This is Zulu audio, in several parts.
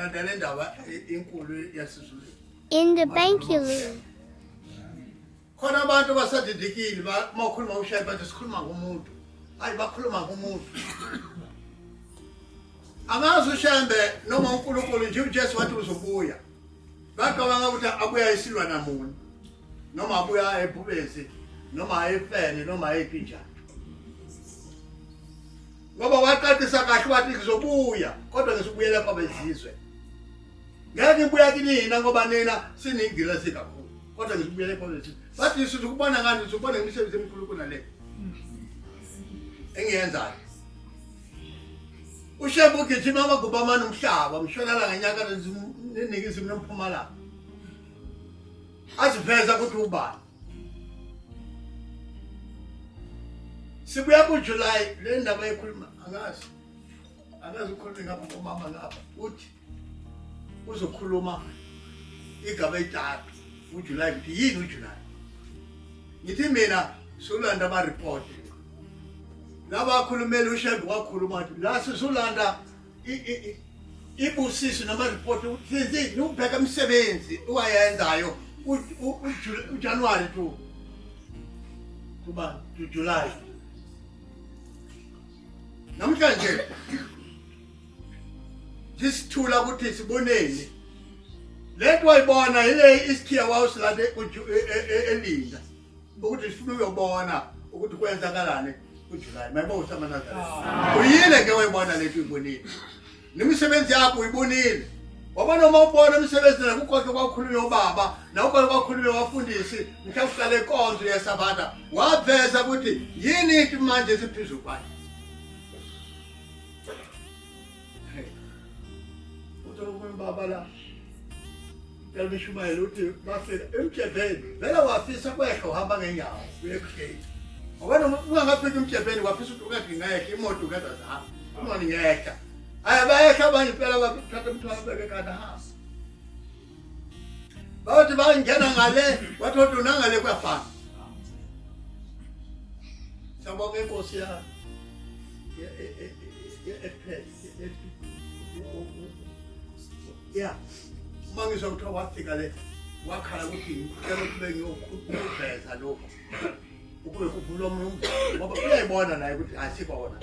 Silandela indaba inkulu yasizulwini. In the Bankulu. Khona abantu basadidikile uma ukhuluma ushaya bathi sikhuluma ngomuntu. Hayi bakhuluma ngomuntu. Angazi uShembe noma uNkulunkulu nje uJesu wathi uzobuya. Bacabanga ukuthi abuya isilwana muni noma abuya ebhubesi noma efene noma ephi njani. Ngoba waqaqisa kahle wathi ngizobuya kodwa ngizobuyela kwabezizwe. Ngeke ngibuya kinina ngoba nina siningilasi kakhulu. Kodwa ngizobuyela kwabezizwe. Bathi sizokubona ngani sizokubona ngemisebenzi emikhulu kunale. Engiyenzayo. UShembe ugijima amagumbi amane umhlaba, mshonalanga enyakatho neningizimu nempumalanga. Aziveza ukuthi ubani. Sibuya kuJuly le ndaba ekhuluma angazi. Angazi ukhuluma ngapha komama ngapha uthi uzokhuluma igaba etatu uJuly ukuthi yini uJuly. Ngithi mina sulanda ama report. Laba akhulumela uShembe wakhuluma wathi la sisulanda ibusiso noma report ukuthi nubheka umsebenzi owayenzayo uJanuary to kuba to July. Namhlanje sisithula ukuthi siboneni lento wayibona ile isikhiya wawusilande elinda ukuthi sifuna uyobona ukuthi kwenzakalani kuJuly mayibo usamanazaretha uyile ke wayibona lento uyibonile nemisebenzi yakho uyibonile wabona uma ubona imisebenzi nakukhona kwakhulunywa ubaba nakukhona kwakhulunywa wafundisi mhla kuqala inkonzo yesabatha waveza ukuthi yini into manje esiphezulu kwayo Uthi omunye ubaba la cela bishumayela uthi bafika emjebheni vele wafisa kwehla uhamba ngenyawo uye ebuhleni ngoba noma ungangafika emjebheni wafisa ukuthi ungathi ngingehla imoto ukade zihamba uma ngingehla hhayi bayehla abanye impela bathatha umthwalo beke kanti hamba bathi bangena ngale wathi kodwa nangale kuyafana siyabonga inkosi ya ya uma ngizwa kuthiwa wafika le wakhala ukuthi ngicela ukube ngiyokuveza lokhu ukube kuvulwa omunye ngoba uyayibona naye ukuthi asikona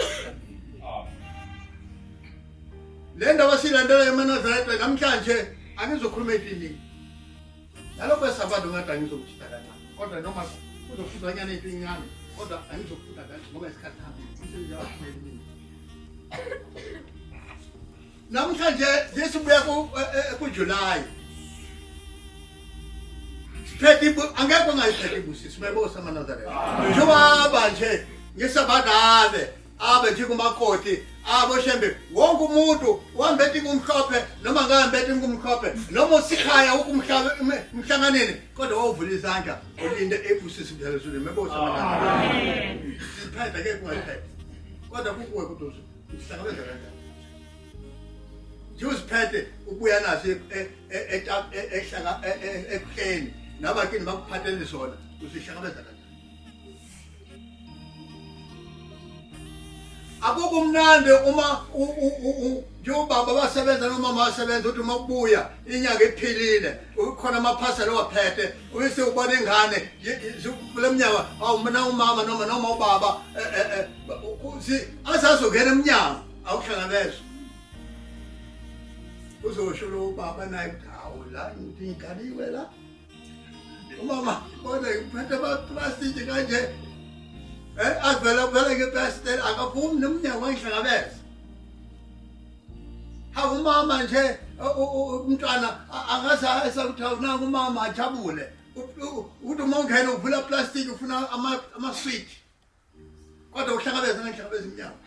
Le ndaba siyilandela emaNazaretha namhlanje angizokhuluma into Nalokho esabantu ngathi angizokuthitha kancane. Kodwa noma kuzofundwa nyana into incane kodwa angizokufunda kancane ngoba isikhathi hambile. Umsebenzi awuphumeli mina. Namhlanje sesibuya ku eh, eh, kuJuly. Siphethe angeke ungayiphethe ibusiso mayebo samaNazaretha. Njengoba nje ngisabadabe abe njengomakoti abo shembe wonke umuntu wambethe ngumhlophe noma ngambethe ngumhlophe noma usikhaya ukumhlaba emhlanganeni kodwa wawuvula izandla ulinde ebusisi mdlalezulu mebo samanani siphethe ke kungayiphethe kodwa kukuwe kodwa usihlangabeza kanjani nje uziphethe ubuya naso ekuhleni nabakini bakuphathele sona usihlangabeza kanjani Akukho mnandi uma njengobaba basebenza nomama basebenza uthi uma kubuya inyanga iphilile ukhona amaphasela owaphethe uyise ubona ingane kule mnyaka awu mina umama noma noma ubaba eh, eh, eh, asazongena emnyango awuhlangabezwa uzosho lo baba naye ukuthi hawu la ngithi ngigaliwe la Umama bona ngiphethe amaplastiki kanje. Eh avela vele ngepastel akavumi nomnyango wangihlangabeza. Hawu umama nje umntwana angaze esakuthi awunaka umama ajabule. Ukuthi uma ungena uvula plastic ufuna ama ama sweet. kodwa uhlangabeza ngenhlangabeza imnyama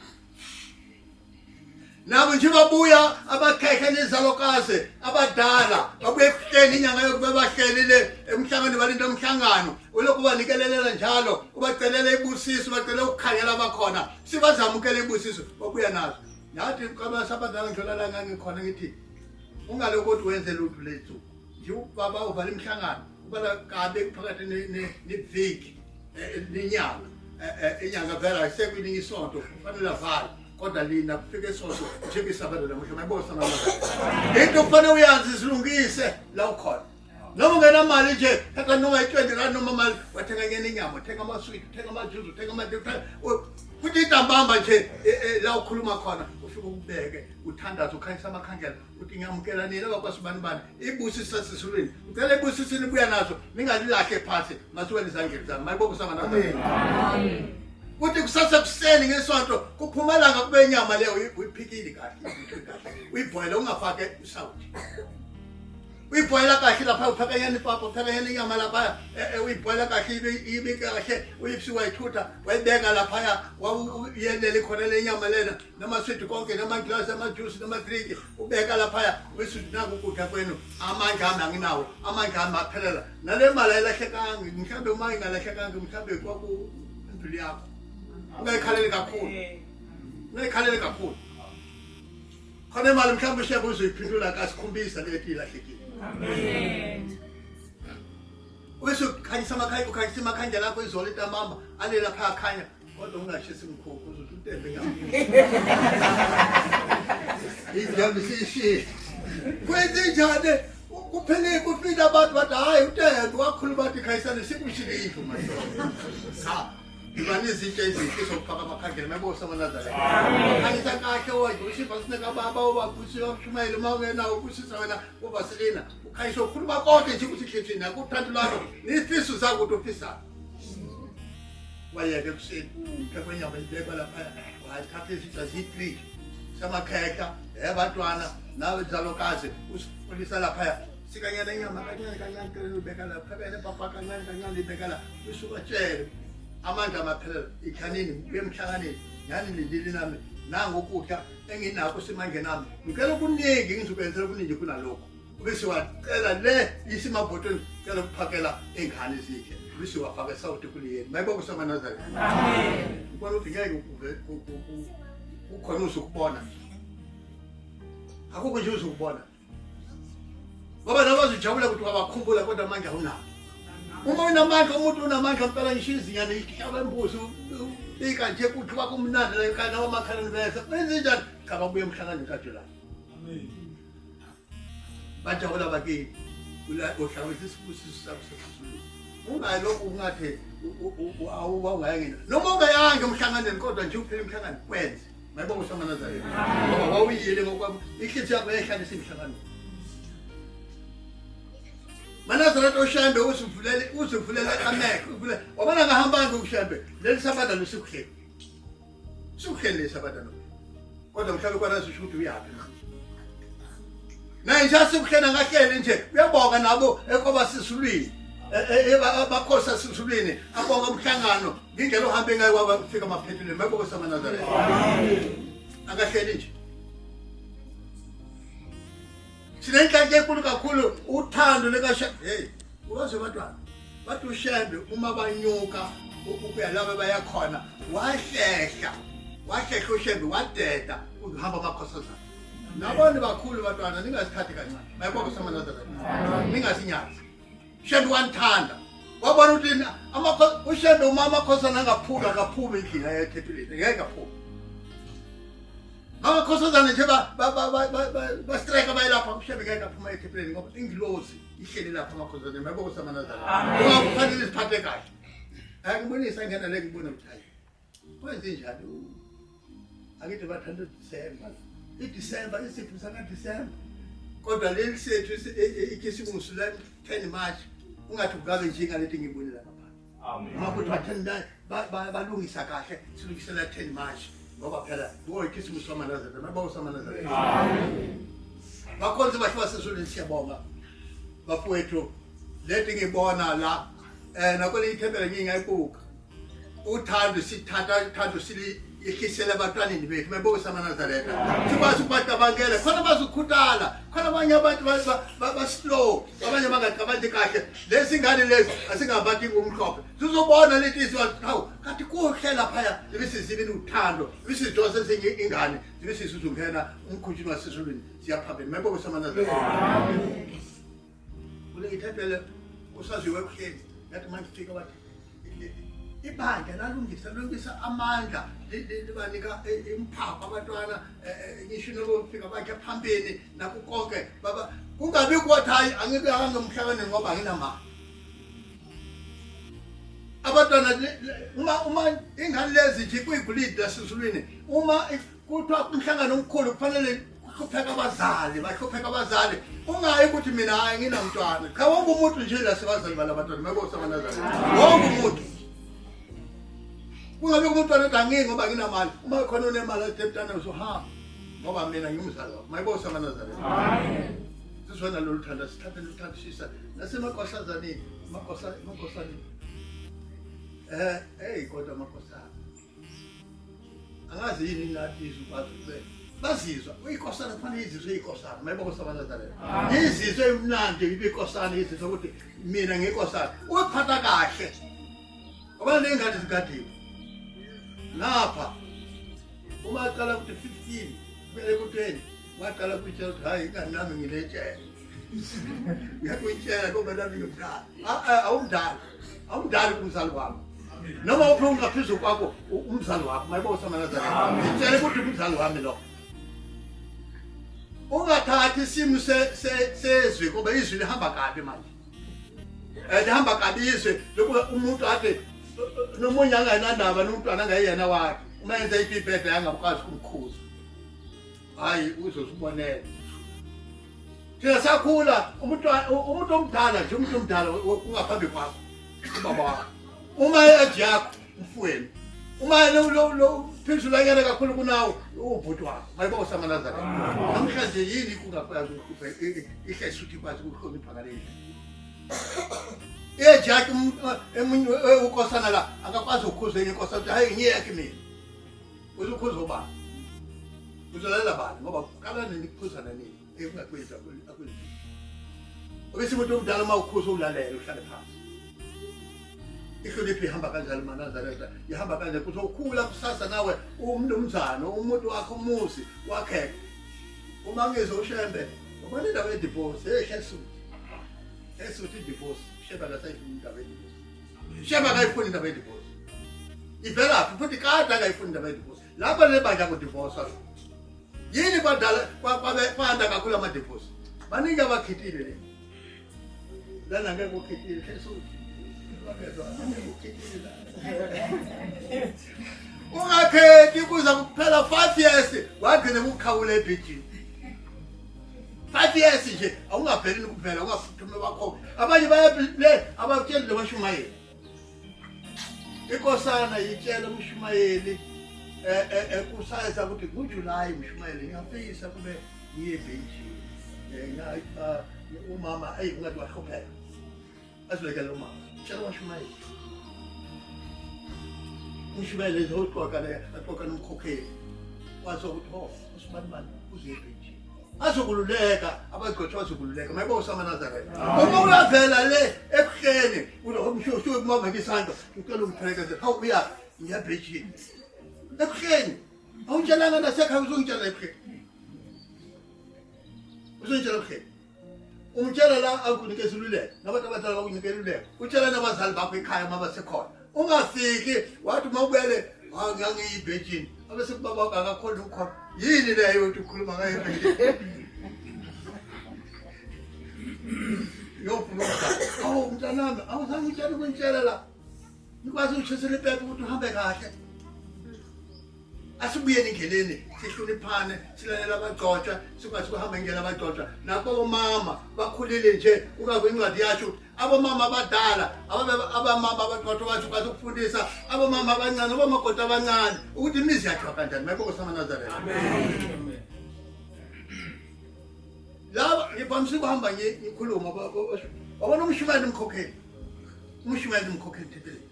nabo nje babuya abakhekhe nezalokazi abadala babuye ekuhleni inyanga yokuba bahlelile emhlanganweni balinde umhlangano ulokhu banikelelela njalo ubacelela ibusiso ubacela ukukhanyela abakhona sibazamukele ibusiso babuya nazo nathi abadala ngidlula la ngangikhona ngithi ungalokhu ukuthi wenze lutho lethu nje ubaba uvala imihlangano ubala kabi phakathi neviki eh, nenyanga eh, eh, inyanga vele ayisekho iningi isonto kufanele avale. Kodwa lina kufike isonto njengesabatha namuhla mayibosa mama. Into kufanele uyazi silungise la ukhona. Noma ungenamali nje, thatha noma i-20 rand noma mali, wathenga nyena inyama, uthenga amaswidi, uthenga amajuzi, uthenga ama kuthi idambamba nje la ukhuluma khona ufike ukubeke uthandaze ukhanyisa amakhandlela uthi ngiyamukela nina bakwasibani bani ibusisa sisulwini ngicela ibusise nibuya nazo ningalilahle phansi masuke nizandleni zami mayibobusanga nazo. Kuthi kusasa kuseni ngesonto kuphumalanga kube inyama leyo uyiphikile kahle uyibhoyele ungafake usawuthi uyibhoyela kahle lapha upheka yena ipapa upheka yena inyama lapha uyibhoyela kahle ibe kahle uyipsi wayithutha wayibeka laphaya wawuyelele khona le nyama lena namaswidi konke namaglasi amajusi namadrinki ubeka laphaya ubese naku ukudla kwenu amandla ami anginawo amandla ami aphelela nale mali ayilahlekanga mhlawumbe uma ingalahlekanga mhlawumbe kwaku impilo yakho ungayikhaleli kakhulu ungayikhaleli kakhulu khona imali mhlawumbe ushebe uzoyiphendula kasikhombisa lethi ilahlekile. Amen. Ubese ukhanyisa amakhaya ukhanyisa imakhandlela akho izolo itamama alela pha akhanya kodwa ungashisi mkhukhu uzothi utembe ngakho. Injambi sishile. Kwenze njani? Kuphele kufika abantu bathi hayi utembe wakhuluma bathi khanyisani sikushile indlu manje. Cha. Yiba nezinto ezinhle zokufaka amakhandlela mebose amaNazaretha. Khanyisa kahle wadlulisa ibhasini kababa obabusi wakushumayela uma ungenawo ubusisa wena uvaselina. Ukhanyisa ukhuluma konke nje ukuthi khethini akuthanda lwakho nezifiso zakho ukuthi ufisani. Wayeke ekuseni phekwe inyama ibekwa lapha wathatha izitsha ziyi-3 samakhekha ebantwana nawe zalokazi usifundisa laphaya sikanyana inyama kancane kancane kancane ubeka la phakele papa kancane kancane ibeka la usuka tshele amandla amaphelelo ikhanini buye emhlanganeni nani nilili nami nangu ukudla enginakho semandleni ami ngicela okuningi ngizokwenzela okuningi kunalokhu ubese wacela le isimabhotweni cela ukuphakela ingane zidle ubese wafaka esawuti kuliyeni mayibonke samanazaretha. Amen. Ubona ukuthi ngeke kukhona uzukubona akukho nje uzukubona ngoba noma uzijabula ukuthi wabakhumbula kodwa manje awunawo. Uma unamandla umuntu unamandla mpela ngisho izinyane ihlaba embuzi ubika nje kuthiwa kumnandi la ekhaya nawo amakhaleni bese kwenze njani cha babuye emhlanganweni kajulayi. Bajabula bakini uhlawulisa isibusiso sakho sesizulwini ungalokhu ungathi awungayangena noma ungayanga emhlanganweni kodwa nje uphela emhlanganweni kwenze. Mayibonga uSamanazaretha. Ngoba wawuyile ngokwami inhliziyo yakho yayihlalisa emhlanganweni. Manazaretha uShembe usivulele usivulele amehlo uvule wabona ngahambanga uShembe leli sabatha lusikuhleli. Sikuhleli leli sabatha lo. Kodwa mhlawumbe kwana sisho ukuthi uyaphi manje. Naye nje asikuhlena ngahleli nje uyabonga nabo ekoba sisulwini. Bakhosi asizulwini abonga umhlangano ngendlela ohambe ngayo kwafika amaphethelweni mayibonga samaNazaretha akahleli nje sinenhlanhla enkulu kakhulu uthando likasha hey ubaze bantwana bathi ushembe uma banyuka ukuya laba bayakhona wahlehla wahlehla ushembe wadeda uhamba amakhosazana nabona bakhulu bantwana ningazithathi kancane mayibonga samaNazaretha ningazinyazi Shembe wanithanda. Wabona ukuthi uShembe uma amakhosana angaphumi akaphumi endlini aye ethempelini ngeke aphume. Amakhosazane nje bastrike bayelapha uShembe ngeke aphuma ethempelini ngoba ingilozi ihleli lapha amakhosazane mayiboko samanazana. Ungakufanele isiphathe kahle. Angibonisa ngena le ngibona ukuthi hayi. Kwenze njani? Akithi bathanda uDisemba. IDisemba isiphi sakaDisemba? Kodwa leli sethu ikhisimusi la 10 March ungathi kungabe nje ngaleti ngibonile lapha. Amen. Uma kuthiwa 10 balungisa kahle silungisela 10 March ngoba phela ngo ikhisimusi wamanazaretha mabawu samanazaretha. Amen. Bakhonzi bahle basezulwini siyabonga. Bafowethu leti ngibona la nakwelinye ithempeli ngingayibuka. Uthando sithatha uthando silihlisela abantwaneni bethu mebonisa amaNazaretha sikwazi ukubacabangela khona bazokhuthala khona abanye abantu ba-slow abanye bangacabangi kahle lezi ngane lezi asingabathi ngumhlophe zizobona leti izwa hawu kathi kuhle laphaya zibe uthando zibe sizidonsa ezinye ingane zibe sizuzungena umkhunjini wasezulwini siyaphambili mebonisa amaNazaretha kule ithempele usaziwe ekuhleni yathi manje fika bathi Ibandla lalungisa lungisa amandla libanika imphapho abantwana ngisho nokufika bakhe phambili nakukonke baba kungabi kwathi hayi angibekanga emhlabeni ngoba anginamali. Abantwana uma ingane lezi nje kuyigolide lasezulwini uma kuthiwa umhlangano omkhulu kufanele kuhlupheka abazali bahlupheka abazali ungayi ukuthi mina hayi nginamntwana cha wonke umuntu nje la sebazali balabantwana mekose abanazali wonke umuntu kungabe kumntwana othi angiki ngoba nginamali uma khona unemali athi mntwana uzohamba ngoba mina ngimzali wakho mayibose amanazali sizona lolu thanda sithathe luthanda shisa nasemakosazaneni makosaneni eh hey kodwa makosana angazi yini nathi izukwazi ukubeka bazizwa uyikosana kufanele izizwe iyikosana mayiboko sabanazareth izizwe imnandi ibe ikosana izizwe ukuthi mina ngikosana uyiphatha kahle ngoba ney'ngane zigadiwe ngapha uma aqala ukuthi 15 kumele ku-20 waqala kuyitshela ukuthi hhayi ingane nami nginetshela ngiyakuyitshela ngoba nami ngimdala awumdala awumdali kumzali wakho noma uphi ungaphezu kwakho umzali wakho mayibo samanazana ngitshele ukuthi umzali wami lo ungathathi isimo sezwi ngoba izwi lihamba kabi manje um lihamba kabi izwi lokuba umuntu athi nomunye angenandaba nomntwana angayena wakhe uma yenza ipipede angakwazi ukumkhuza hayi uzosibonela thina sakhula umuntu umuntu omdala nje umuntu omdala ungaphambi kwakho ubaba wakho uma eji yakho mfowenu uma lo lo lo phezulanyana kakhulu kunawo ubhuti wakho mayibo samanazareth namhlanje yini kungakwazi ukuhlupha ihlesi uthi ikwazi ukuhlonipha ngale ndlela eji yakhe emunye ukosana la akakwazi ukukhuza enye inkosana ukuthi hayi ngiyeke mina Uzokhuza ubani? Uzolalela bani? Ngoba kuqala nini ukukhuzana nini? Ekungakwenzi akwenzi. Ubese umuntu omdala uma ukhuza ulalela uhlale phansi. Ihlonipho ihamba kanjalo maNazaretha, ihamba kanjalo kuzokhula kusasa nawe umnumzane, umuntu wakho umuzi wakheke. Uma ngizwe uShembe, ubona indaba ye-divorce, hey Jesu. Jesu uthi divorce, uShembe akasayifuni indaba ye-divorce. Shembe akayifuni indaba yedivorce. Ivelaphi futhi kade akayifuni indaba yedivorce. Lapha lebandla kudivorce la. Yini badala kwabe kwanda kakhulu ama divorce. Baningi abakhithile le. Lana ngeke ukhithile Jesu. Ukhithile la. Ungakhethi kuza kuphela 5 years wagcina ukukhawula ebhijini. 5 years nje awungaveli nokuvela ungaphuthume wakho abanye bayale abatsheli nabashumayeli inkosana yitshela umshumayeli eh, eh, eh, kusayeza ukuthi nguJuly mshumayeli ngiyafisa kube ngiye eBeijing umama eyi ungathi wahlupheka azibekele umama tshela umashumayeli umshumayeli ezoxoxa le axoxa nomkhokheli wazi ukuthi ho usibani bani uze eBeijing azokululeka abagcotshwa bazokululeka mayibo usamanazaretha uma uyavela le ekuhleni usuke kumabeka isandla ucela ungiphelekeze hawu uya ngiya Beijing ekuhleni awutshelanga nasekhaya uzongitshela ekuhleni uzongitshela ekuhleni umtshela la akunikeza iluleko nabantu abadala bakunika iluleko utshela nabazali bakho ekhaya uma basekhona ungafiki wathi uma ubuyele ngangiyibhejini abese kubaba wakho akakhona ukukhona yini leyo ukuthi ukhuluma ngayo ebhejini yofuna awu mntanami awuzange utshela ukuntshela la Nikwazi ukushisela ipepe ukuthi uhambe kahle. Asibuyeni endleleni sihloniphane silalela abagcotshwa sikwazi ukuhamba indlela abagcotshwa nabo omama bakhulile nje kungakho incwadi yasho ukuthi abomama abadala abamama abaqotho bathi ukwazi ukufundisa abomama abancane obomakoti abancane ukuthi imizi yakhiwa kanjani mayiboko samanazaretha laba ngivamise ukuhamba ngikhuluma wabona umshumayeli umkhokheli umshumayeli umkhokheli thethele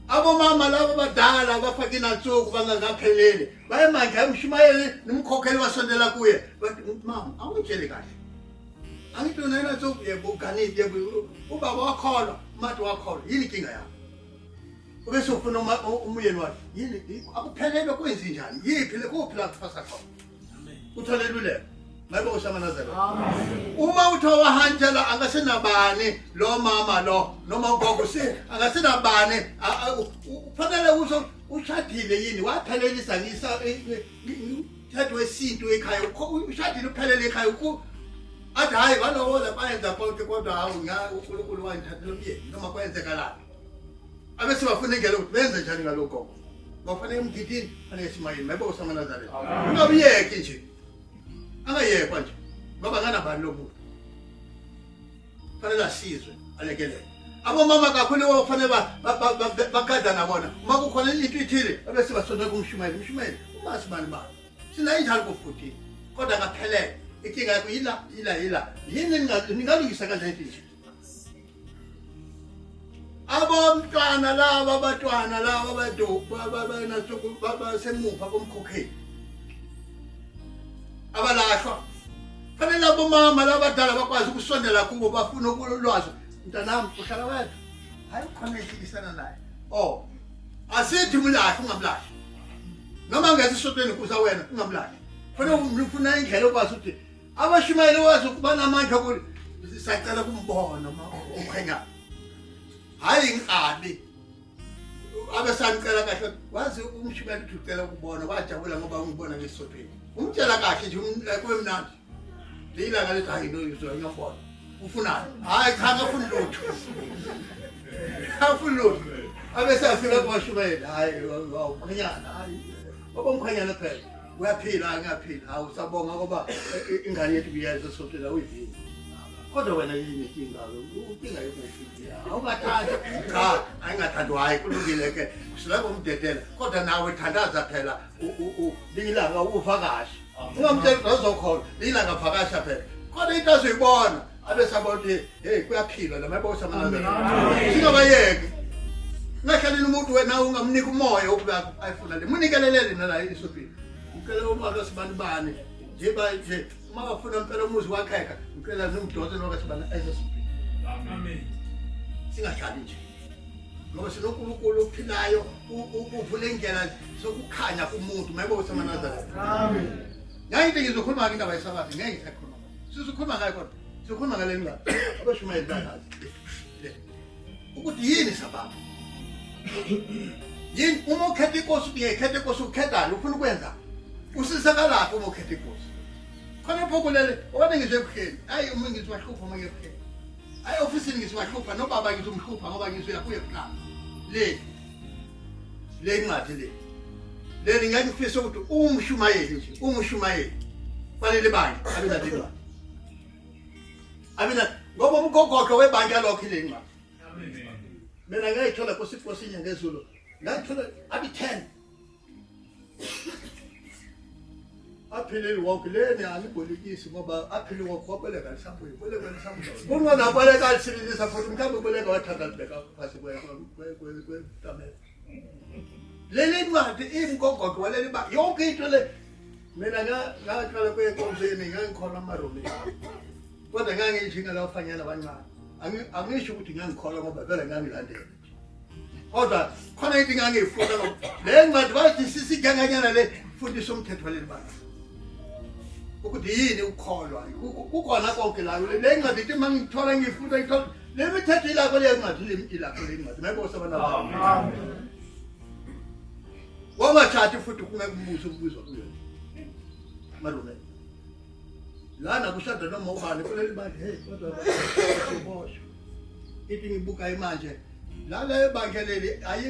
abomama laba abadala abafake inatsuku bangakapheleli baye manje umshumayeli nomkhokheli wasondela kuye bathi mama awungitsheli kahle angithi wena inatsuku yebo uganile yebo ubaba wakholwa umati wakholwa yini inkinga yakho ubese ufuna umyeni wakhe yini akuphelelwe kwenzi njani yiphi le kuphi la kuphasa khona uthole iluleko. Maybe usamanazela. Uma uthi wahanjela angasenabani lo mama lo noma ugogo si angasenabani ufanele uzo ushadile yini waphelelisa ngisa mthetho wesintu ekhaya ushadile uphelele ekhaya ukhu athi hhayi walowola bayenza konke kodwa hawu uNkulunkulu wangithathela umyeni noma kwenzekalaphi abese bafuna indlela ukuthi benze njani ngalo gogo bafanele emgidini fanele esimayini maybe usamanazaretha ungabuyeki nje angayekwa nje ngoba kanabani lo muntu fanele asizwe alekelele abomama kakhulu okufanele bagada nabona uma kukhona into ithile abese basondela kumshumayeli umshumayeli umazi bani bani sinayo injalo kufuthi kodwa ngaphelele inkinga yakho yila yila yila yini ningalungisa kanjani into nje abomntwana laba abatwana laba basemuva komkhokheli abalahlwa fanele abomama labadala bakwazi ukusondela kubo bafuna ukulwazi mntanami uhlala wedwa hayi ukhona ehlekisana naye oh asithi umlahle ungamlahli noma ngeze esotweni kusa wena ungamlahli fanele ufuna indlela okwazi ukuthi abashumayeli wazi ukuba namandla ukuthi sacela kumbona umkhwenyana hhayi inkabi abesamcela kahle wazi umshumayeli uthi ucela ukubona wajabula ngoba ungibona ngesothweni umtshela kahle nje kube mnandi lilanga lethi hayi no izwa ngiyambona ufunani hayi cha ngafuni lutho afuni lutho abese afika kubashumayeli hayi umkhwenyana hayi baba umkhwenyana phela uyaphila ngiyaphila hawu sabonga ngoba ingane yethu kuyazi esontweni awuyivini kodwa wena yini inkinga inkinga yokuphi awungathandi cha ayingathandi hayi kulungile ke silapho umdedela kodwa nawe thandaza phela lilanga uvakashe ungamtshela ukuthi azokhona lilanga vakasha phela kodwa into azoyibona abe sabona ukuthi hey kuyaphilwa la mabosa manazana singabayeki ungahlaleli umuntu wena ungamnika umoya wokuba ayifuna le munikelelele nala isopini ngicela umaka sibanibani nje ba nje uma bafuna impela umuzi wakheka ngicela nimdonse noka sibani ayisopini amen singahlali nje ngoba sinoNkulunkulu ophilayo uvula indlela sokukhanya kumuntu maybe usemanazaretha amen ngeke ngizokhuluma ngake indaba yesabatha ngeke ngisakhuluma sizokhuluma ngayo kodwa sizokhuluma ngale ndaba abashumayeli bayazi le ukuthi yini sabatha yini uma ukhetha inkosi uyayikhetha inkosi ukhethani ufuna ukwenza usizakalaphi uma ukhetha inkosi khona pho kulele okade ngizwe ebuhleni hayi uma ngizwahlupha uma ngiyebuhleni hayi ofisini ngizwahlupha nobaba ngizomhlupha ngoba ngizoya kuye kuqala le le incwadi le leli ngeke ngifise ukuthi umshumayeli nje umshumayeli fanele ibandla abe nale ncwadi abe na ngoba umgogodlo webandla lokho ile ncwadi mina ngayithola kusipho sinye ngezulu ngayithola abi 10 aphilile wonke leni angibolekisi ngoba aphile wonke waboleka lisabuye boleka lisabuye kungona aboleka alisebenzisa futhi mhlawumbe uboleka wathatha libeka phasi kwekamela leli ncwadi imgogodlo waleli ba yonke into le mina ngaqala kuye enkonzweni ngangikhona amaromini kodwa ngangiyinjinga lawafanyana abancane angisho ukuthi ngangikholwa ngoba vele ngangilandela kodwa khona into engangiyifuna ngoba le ncwadi bathi sisiganganyana le fundisa umthetho waleli bandla ukuthi yini ukukholwa kukhona konke la le ncwadi ithi uma ngithola ngiyifunda ngithola le mithetho ilakho le ncwadi ilakho le ncwadi mayibose abantu wangathathi futhi kungeke umbuzo umbuzo kuyo malume lana kushada noma ubani kuleli bandla hey kodwa boshwa ithi ngibuka imanje lala ebandla leli ayi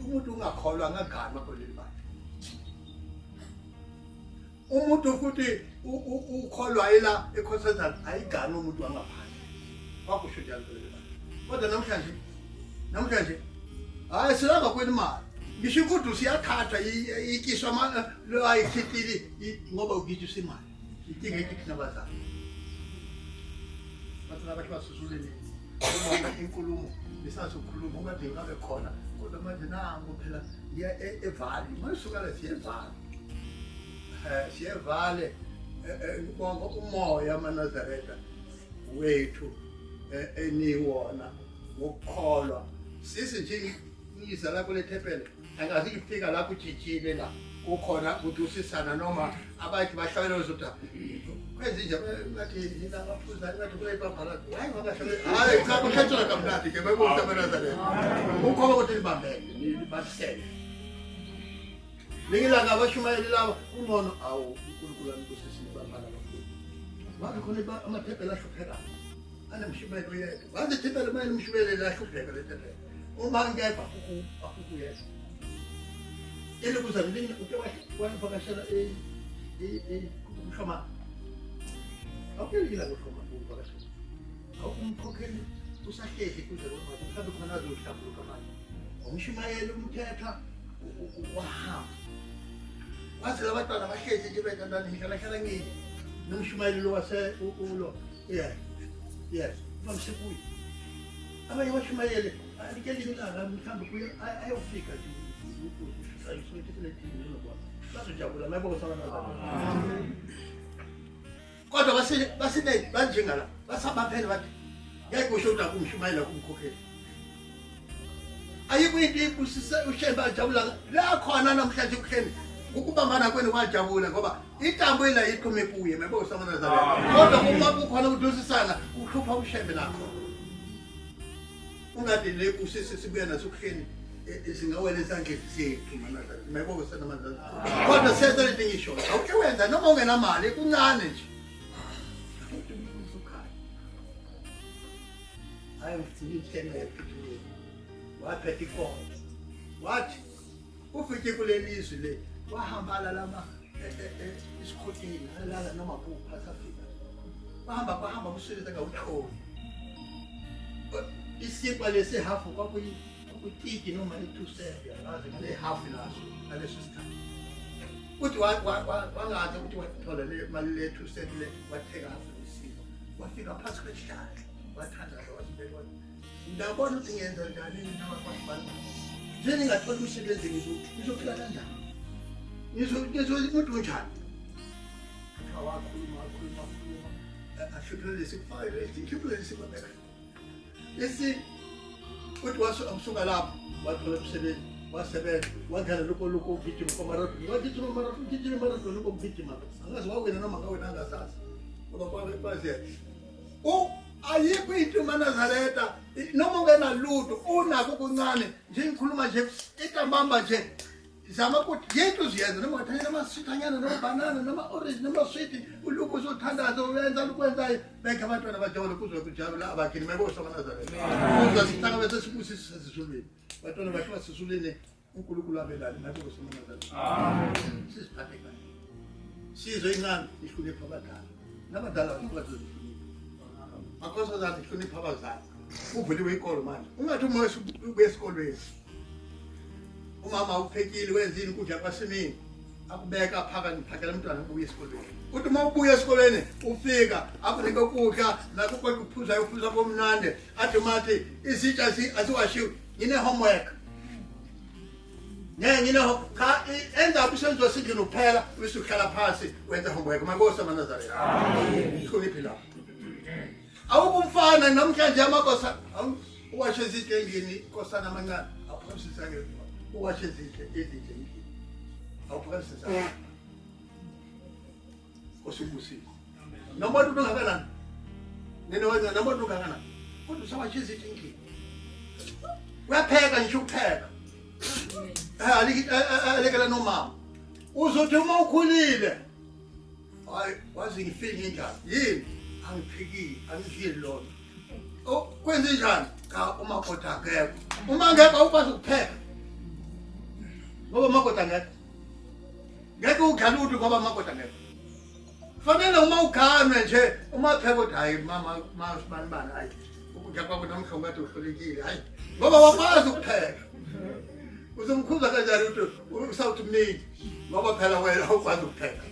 umuntu ungakholwa angaganwa kuleli bandla umuntu futhi ukholwa ila ekhosazana ayigani umuntu wangaphandle kwakusho njalo kuleli bandla kodwa namhlanje namhlanje hayi silanga kweli mali ngisho ikudu siyathatha ikiswa lo ayikhithili ngoba ukitshisa imali inkinga ithi thina bazali bathi labantu basizuleni uma inkulumo nisazokhuluma ukade ngabe khona kodwa manje nangu phela ngiya e, evali masuka la siye evali eh siye evale eh, eh, ngibonga umoya amaNazaretha wethu eh, eniwona ngokukholwa sisi nje ngiza la kule thempeli angazi ngifika la kujijile la kukhona kudusisana noma abathi bahlabela uzothi Kwenze nje ngathi yina abaphuzayo ngathi kuyibabhaladi. Hayi ngoba hayi cha kuhlatshwa kamnandi ke bekuhle abaNazaretha. Ukhoba ukuthi libambene libambisene. Lingilanga abashumayeli laba kungcono awu uNkulunkulu anibusisile bafana kakhulu. Wathi khona amathempeli ahluphekayo. Anemshumayeli oyedwa. Wathi ithempeli uma elimshumayeli lahlupheka le thempeli. Uma ngekho akukuyedwa. Elikuza ngelinye uke wavakashela kushoma. Awukelile kushoma uvakashela. Awumkhokheli usahlezi kuze kwamanje mhlawumbe khona azohlambuluka manje. Umshumayeli umthetha wahamba. Wathi labantwana bahlezi nje bethandana ngihlala hlala ngini. Nomshumayeli lo wase ulo. Yeah. Yes. Bamsekuye. Abanye bashumayele alikelinye ilanga mhlawumbe kuye ayofika nje bazojabula kodwa basine banjengala basabaphele bathi ngeke kusho ukuthi akumshumayela kumkhokheli ayikho into ibusise ushembe ajabula la khona namhlanje kuhleni ukubambana kwenu kwajabula ngoba intambo ila iqhume kuye mebo usamanazareth kodwa uma kukhona ukudosisana kuhlupha ushembe nakho ungathi le kusisi sibuya naso kuhleni singawela ezandleni zethu manazareth mebo usamanazareth kodwa senza lento ngisho awuke wenza noma ungenamali kuncane nje hayi ngigcina inhlelo yaphithuleni waphetha inkonzo wathi ufike kuleli zwi le wahamba alala isikhotini alala noma kuphi asafika wahamba kwahamba umsebenzi angawutholi isinkwa lesi hafu kwakuyitiki noma i-two cent angazi ngale hafu laso ngaleso sikhathi uthi wangazi ukuthi wathola le mali le two cent le wathenga hafu lesinkwa wafika phansi kwesihlahla wathandaza wasibeka wathi ndabona ukuthi ngenza njani mina wakwasibani nje ningathola umsebenzi ngizophila kanjani ngizomuntu unjani kuthiwa wakhuluma wakhuluma wakhuluma ahluphele lesikufake lesi lesikwabeka lesi uthi wasuka lapho wathola umsebenzi wasebenza wangena lokho lokho ugijima kwamarathoni wagijima marathoni ugijima marathoni lokho ugijima angazi wawina noma ngawina angasazi ngoba kwaze ayikho into maNazaretha noma ungenalutho unako kuncane nje ngikhuluma nje itambamba nje zama ukuthi yinto uziyenza noma ungathanyela amaswithanyana noma banana noma orange noma switi ulokhu uzothandaza uyenza lokwenzayo benke abantwana bajabule kuze kujabula abakhini mayibosha amaNazaretha kuze sihlangabeze sibusise sezulwini bantwana bakhe basezulwini uNkulunkulu abelani mayibosha amaNazaretha amen siziphathe kahle sizwe incane ihlonipha abadala nabadala bazozihlonipha makhosazana ihlonipha abazali kuvuliwe ikolo manje ungathi uma ubuya esikolweni umama uphekile wenzini ukudla kwasemini akubeka phaka ngiphakela umntwana ubuye esikolweni uthi uma ubuya esikolweni ufika akunike ukudla nakho konke uphuzayo uphuza komnandi athi umathi izitsha aziwashiwe ngine-homework ngeke ngine cha enza umsebenzi wasendlini uphela bese uhlala phansi wenza homework makosi amanazaretha hloniphi lapho awukumfana namhlanje amakosa uwashe izinto endlini kosana amancane awuphakamisisa ke uwashe izinto ezinhle endlini awuphakamisisa osubusile noma umuntu ungakanani nina wenza noma umuntu ungakanani kodwa usawashe izinto endlini uyapheka ngisho ukupheka alekela nomama uzothi uma ukhulile hayi wazi ngifike indlala yini angiphikile angidlile lona oh kwenze njani cha umakoti akekho uma ngekho awukwazi ukupheka ngoba umakoti angekho ngeke udlale uthi ngoba umakoti angekho fanele uma uganwe nje uma pheka uthi hayi mama masibani bani hayi ukudla kwakho namhla ungathi uhlulekile hayi ngoba wakwazi ukupheka uzomkhuza kanjani ukuthi usawuthi mningi ngoba phela wena awukwazi ukupheka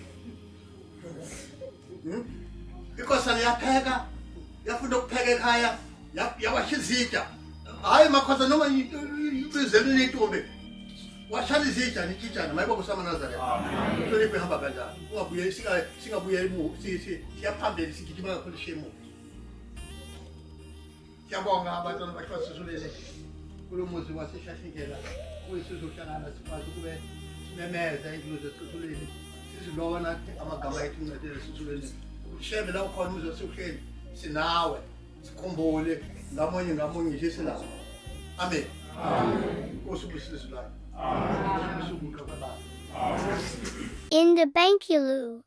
hmm? Inkosana yapheka yafunda ukupheka ekhaya yawasha izitsha hhayi makhosa noma ibizele intombi washala izitsha nitshitshana mayibo kusamanazaretha inhlonipho ihamba kanjani ungabuye singabuye siyaphambili sigijima kakhulu shiye emuva Siyabonga abantwana bakhe basizulile kulo muzi waseShashindlela kuyisizohlangana sikwazi ukube simemeza indlu zesizulwini sizilona amagama ethu incedele esizulwini. Shembe, la ukhona uzosuhleli sinawe, sikhumbule ngamunye ngamunye nje sinawo. Amen. Nkosi ubusizwe layo. Amen. In the Bankulu.